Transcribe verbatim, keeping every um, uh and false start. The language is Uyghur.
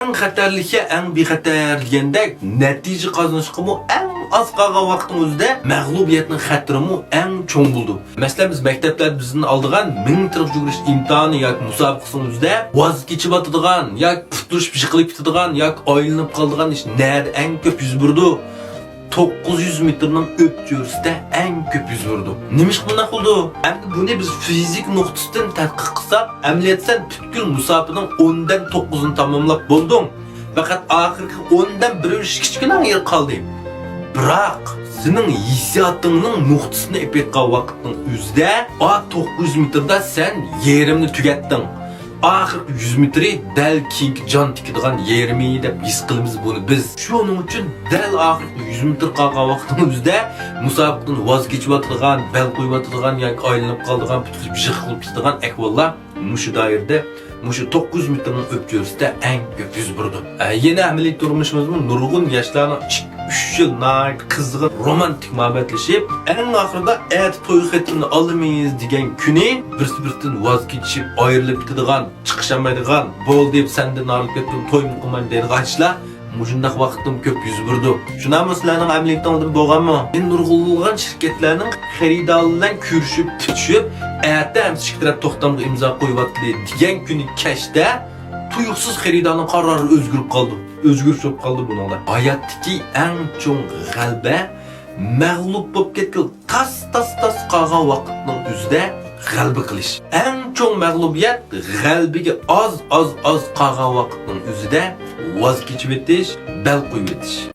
ئەڭ خەتەرلىكى ئەڭ بىخەتەر دېگەندەك، نەتىجە قازىنىشقىمۇ ئەڭ ئاز قالغان ۋاقىتنىڭ ئۆزىدە مەغلۇبىيەتنىڭ خەتىرىمۇ ئەڭ چوڭ بولىدۇ. مەسىلەن، بىز مەكتەپلەردە بىزدىن ئالىدىغان مىڭ مېتىرلىق يۈگۈرۈش ئىمتىھانى ياكى مۇسابىقىسىنىڭ ئۆزىدە ۋاز كېچىۋاتىدىغان ياكى پۇت ئۇرۇشۇپ يىقىلىپ كېتىدىغان ياكى ئايلىنىپ قالىدىغان ئىش نەدە ئەڭ كۆپ يۈز بېرىدۇ؟ توققۇز يۈز مېتىرنىڭ ئۆپچۆرىسىدە ئەڭ كۆپ يۈز بېرىدۇ. نېمىشقا بۇنداق بولىدۇ؟ ئەمدى بۇنى بىز فىزىكا نۇقتىسىدىن تەتقىق قىلساق، ئەمەلىيەتتە سەن پۈتكۈل مۇساپىنىڭ ئوندىن توققۇزىنى تاماملاپ بولدۇڭ. پەقەت ئاخىرقى ئوندىن بىر ئۈلۈش كىچىككىنە يېرى قالدى. بىراق، سېنىڭ ھېسسىياتىڭنىڭ نۇقتىسىنى ئېلىپ ئېيتقان ۋاقىتنىڭ ئۆزىدە، ئا توققۇز يۈز مېتىردا سەن يېرىمنى تۈگەتتىڭ. ئاخىرقى يۈز مېتىرى دەل كېيىنكى جان تىكىدىغان يېرىمى دەپ ھېس قىلىمىز بۇنى بىز. شۇنىڭ ئۈچۈن دەل ئاخىرقى يۈز مېتىر قالغان ۋاقىتنىڭ ئۆزىدە مۇسابىقىدىن ۋاز كېچىۋاتىدىغان، بەل قويۇۋاتىدىغان ياكى ئايلىنىپ قالىدىغان، پۈتۈپ يىقىلىپ كېتىدىغان ئەھۋاللار مۇشۇ دائىرىدە، مۇشۇ توققۇز يۈز مېتىرنىڭ ئۆپچۆرىسىدە ئەڭ كۆپ يۈز بېرىدۇ. ئە، يەنە ئەمەلىي تۇرمۇشىمىزمۇ نۇرغۇن ياشلارنىڭ ئىككى، ئۈچ يىل ناھايىتى قىزغىن رومانتىك مۇھەببەتلىشىپ، ئەڭ ئاخىرىدا ئەتە توي خېتىمنى ئالىمىز دېگەن كۈنى بىرسى بىرسىدىن ۋاز كېچىشىپ، ئايرىلىپ كېتىدىغان، چىقىشالمايدىغان، بولدى، سەندىن ئايرىلىپ كەتتىم، تويمۇ قىلمايمەن دەيدىغان ئىشلار مۇشۇنداق ۋاقىتتىمۇ كۆپ يۈز بېرىدۇ. شۇنداقمۇ سىلەرنىڭ ئەمەلىيىتىڭلاردا بولغانمۇ؟ نۇرغۇنلىغان شىركەتلەرنىڭ خېرىدارلار بىلەن كۆرۈشۈپ، پۈتۈشۈپ، ئەتە ئەمىسە ئىككى تەرەپ توختامغا ئىمزا قويۇۋاتىلى دېگەن كۈنى كەچتە تۇيۇقسىز خېرىدارنىڭ قارارى ئۆزگىرىپ قالىدۇ. ئۆزگىرىش بولۇپ قالىدۇ بۇنىڭدا. ھاياتتىكى ئەڭ چوڭ غەلىبە مەغلۇپ بولۇپ كەتكىلى تاس، تاس، تاس قالغان ۋاقىتنىڭ ئۆزىدە غەلىبە قىلىش. ئەڭ چوڭ مەغلۇبىيەت غەلىبىگە ئاز، ئاز، ئاز قالغان ۋاقىتنىڭ ئۆزىدە ۋاز كېچىۋېتىش، بەل قويۇۋېتىش.